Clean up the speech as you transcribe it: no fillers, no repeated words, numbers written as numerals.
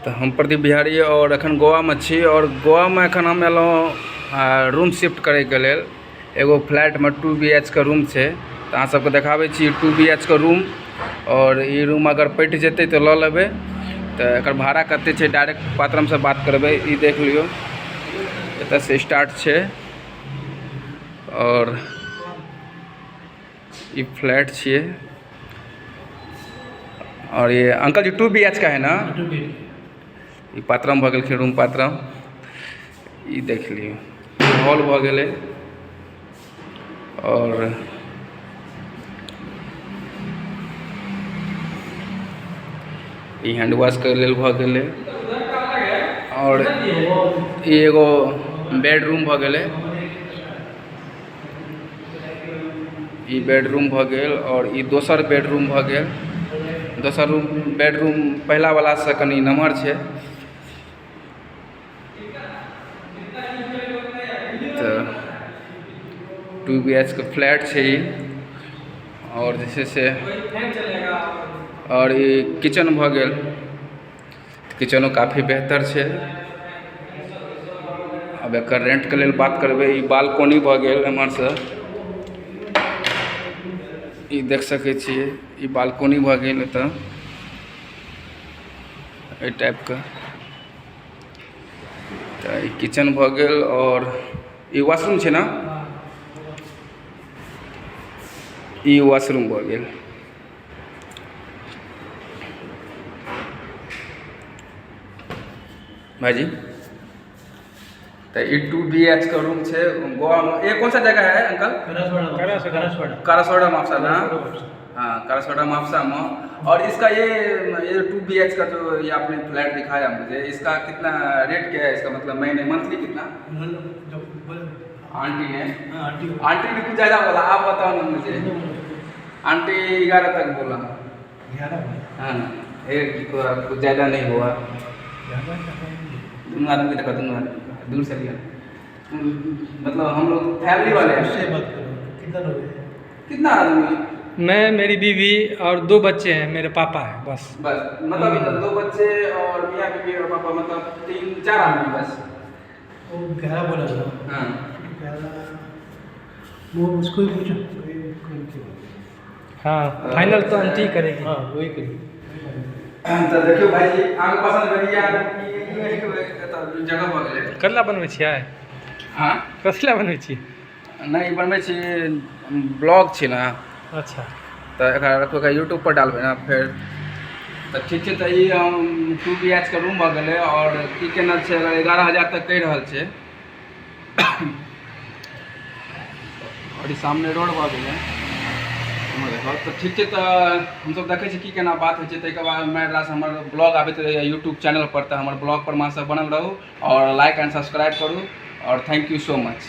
तऽ हम प्रदीप बिहारी आओर एखन गोवामे छी आओर गोवामे एखन हम एलहुँ रूम शिफ्ट करैके लेल। एगो फ्लैटमे 2 BHK room छै, तऽ अहाँ सबके देखाबै छी 2 BHK room. आओर ई रूम अगर पटि जेतै तऽ लऽ लेबै। तऽ एकर भाड़ा कते छै डायरेक्ट पात्रमसँ बात करबै। ई देख लियौ, एतऽसँ स्टार्ट छै आओर ई फ्लैट छियै। और ये अंकल जी 2 BHK है ना? ई पात्रम भऽ गेलखिन, रूम पात्रम। ई देख लियौ, हॉल भऽ गेलै। और ई हैंड वॉश के लेल भऽ गेलै। और ई एगो बेडरूम भऽ गेलै, ई बेडरूम भऽ गेल। आओर ई दोसर बेडरूम भऽ गेल। दोसर रूम बेडरूम पहिला वलासँ कनि नमहर छै। तऽ 2 BHK flat छै ई। आओर जे छै से आओर ई किचन भऽ गेल। किचनो काफी बेहतर छै। आब एकर रेंटके लेल बात करबै। ई बालकोनी भऽ गेल एम्हरसँ, ई देख सकै छियै, ई बालकोनी भऽ गेल एतऽ एहि टाइपके। तऽ ई किचन भऽ गेल आओर ई वॉशरूम छै ने, ई वॉशरूम भऽ गेल। भाईजी, तऽ ई 2 BHK room छै गोवा में। ये कौन सा जगह है अंकल? करासवाड़ा मापसा ना? हाँ, करासवाड़ा मापसा में। और इसका ये 2 BHK का जो ये आपने फ्लैट दिखाया मुझे, इसका कितना रेट क्या है इसका? मतलब महीने मंथली कितना? आंटी ने, आंटी ने कुछ ज़्यादा बोला, आप बताओ ना मुझे। आंटी 11 तक बोला। हाँ, एक कुछ ज़्यादा नहीं हुआ। दोनों आदमी देखा, दोनों आदमी दूर से लिया, मतलब हम लोग फैमिली वाले हैं। उससे बात करो, कितना लोग हैं? कितना आदमी? मैं, मेरी बीवी और 2 बच्चे हैं, मेरे पापा हैं, बस। बस, मतलब 2 बच्चे और मियाँ बीवी और पापा, मतलब 3-4 आदमी बस। वो 11 बोला था। हाँ। 11, वो उसको ही पूछो। हाँ, फाइनल तो आंटी करेगी। हाँ, वही करेगी। तऽ देखियौ भाईजी, अहाँके पसन्द भेल या जगह भऽ गेलै? कथी बनबै छियै? हाँ? कथी लए बनबै छियै? नहि, ई बनबै छी ब्लॉग छी ने। अच्छा। तऽ एकरा रखबै यूट्यूब पर डालबै ने फेर। तऽ ठीक छै, तऽ ई हम 2 BHK room भऽ गेलै। आओर की केना छै, अगर 11,000 तक कहि रहल छै। आओर ई सामने रोड भऽ गेलै। तऽ ठीक छै, तऽ हमसब देखै छी की केना बात होइ छै। ताहिके बाद हमरा हमर ब्लॉग आबैत रहैए यूट्यूब चैनल पर, तऽ हमर ब्लॉग पर अहाँ सब बनल रहू आओर लाइक एंड सब्सक्राइब करू। आओर thank you so much.